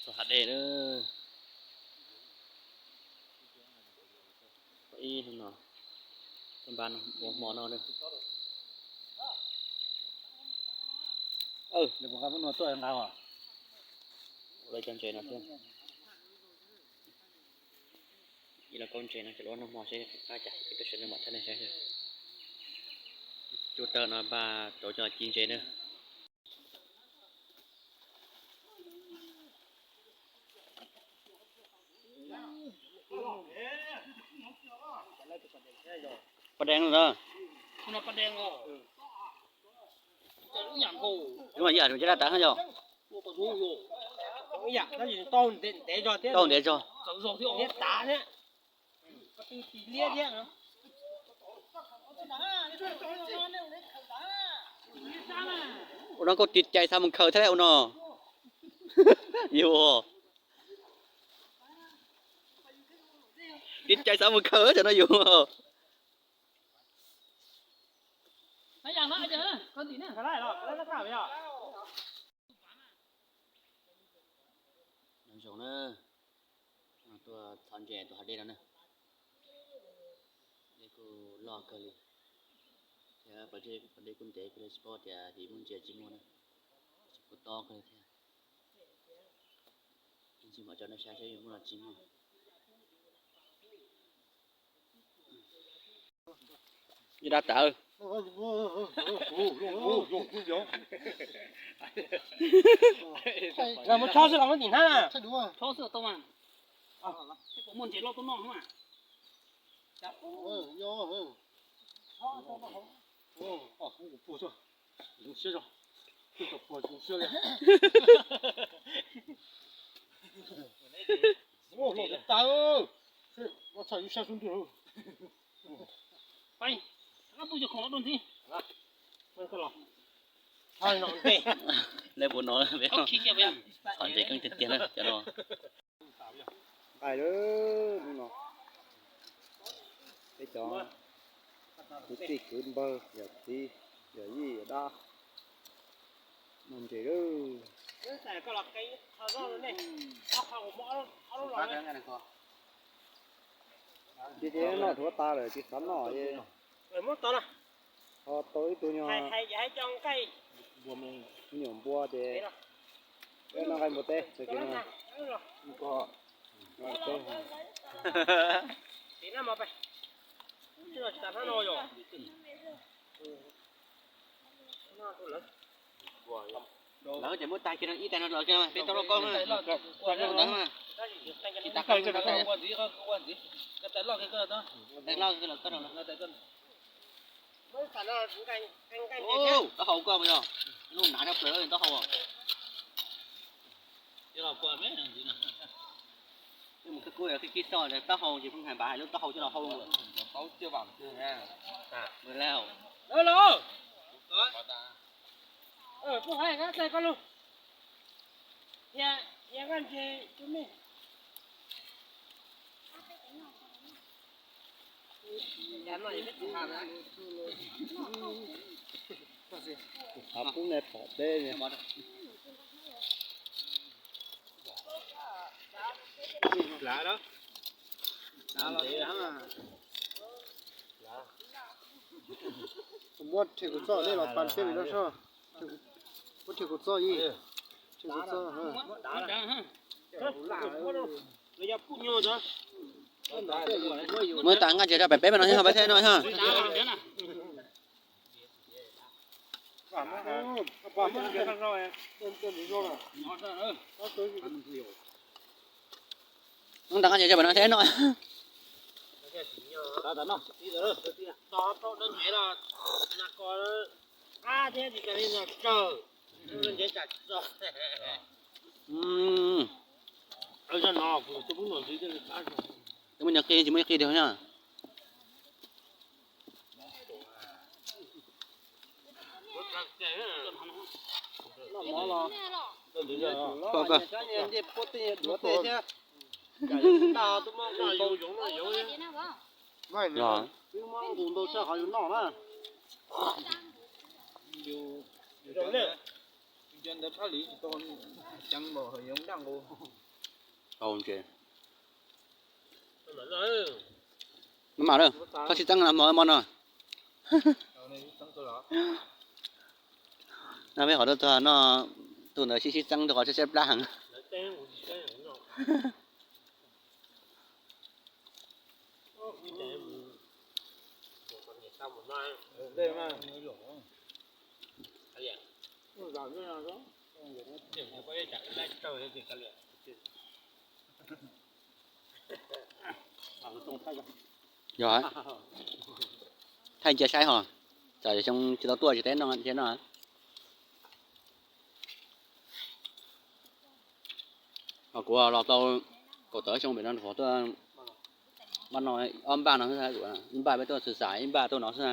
Txog hav dej lawm. Ib hnub no, npaj ua hmo noj na. Ua lawv cov ntses no thiab. Ib lub kaub ntses no ces lawv noj hmo seb qab cas, peb tuaj saib nej mam thaij nej saib. Cub tawg no npaj rau cov ci ntses na. Pas dees no. Ib yam caj dab tav yog. Tau ntev zog. Ua no koj tiv cai xa mus khaws thiab ua no. Yus tiv cai xa mus khaws tam no yus. Nyob zoo na, tuaj txhom ntses tus hav dej no na. Dej kuj loj kawg li, thiab pas dej kuj ntev kawg li, tsis paub tias vim muaj ntses tsis muaj na, tsis paub tob kawg li thiab. Ib ntsis mam tso nej saib seb muaj los tsis muaj. Ib dab tawv. Los mus tshob xwb los muab tim hnab na. Tshob xwb tau mas. Muaj ntses loj tuaj noj na. Lawv puas no, txhom ntses keej tiag tiag na cov no. Nqaij lawm hnub no, peb cov kwv tij kwv npawg yawm txiv yawm yij yawm dab noj ntses lawm. Ces noj rhuav tas lawm tsis xav noj, ho tau ib tug nyuag, nyuag npua ces noj nqaij npua teb. Lawv ces muab tag kiag no ib tag no los kiag, peb tau loj koj na. Ib tag koj, tais loj kiag los koj. Taub hau koj mas yog lub hnav dhau plaws taub hau. Mus kub kub kib kib txoj taub hau ces pheej hais npav hais lub taub hau coj los hau. Pub nej pom deb. Muab rhe kuv txoj, nej los pas teb li no soj. Muab rhe kuv txoj, rhe kuv txoj. Muab tas nqaij ntses rau pem peb no, peb thiaj noj. Muab tas nqaij ntses rau pem no thiaj noj. Twb muaj nyuag qij tsis muaj ib qij diag na. Maj mam lawm, koj sib txeeb no hmo hmo no. No peb qhov tuaj txog no, tus ntawd sib sib txeeb rau qhov tshaib tshaib plab heev. Yog, thaij cia saib ho, tsam xyoo tsis tau tuaj tsis teb no thiab no. Ho kuv los tau kaum tawm xyoo pem no, npaj no, ob npaj no xwb, ib npaj peb tuaj xwm xam, ib npaj tuaj no xwb.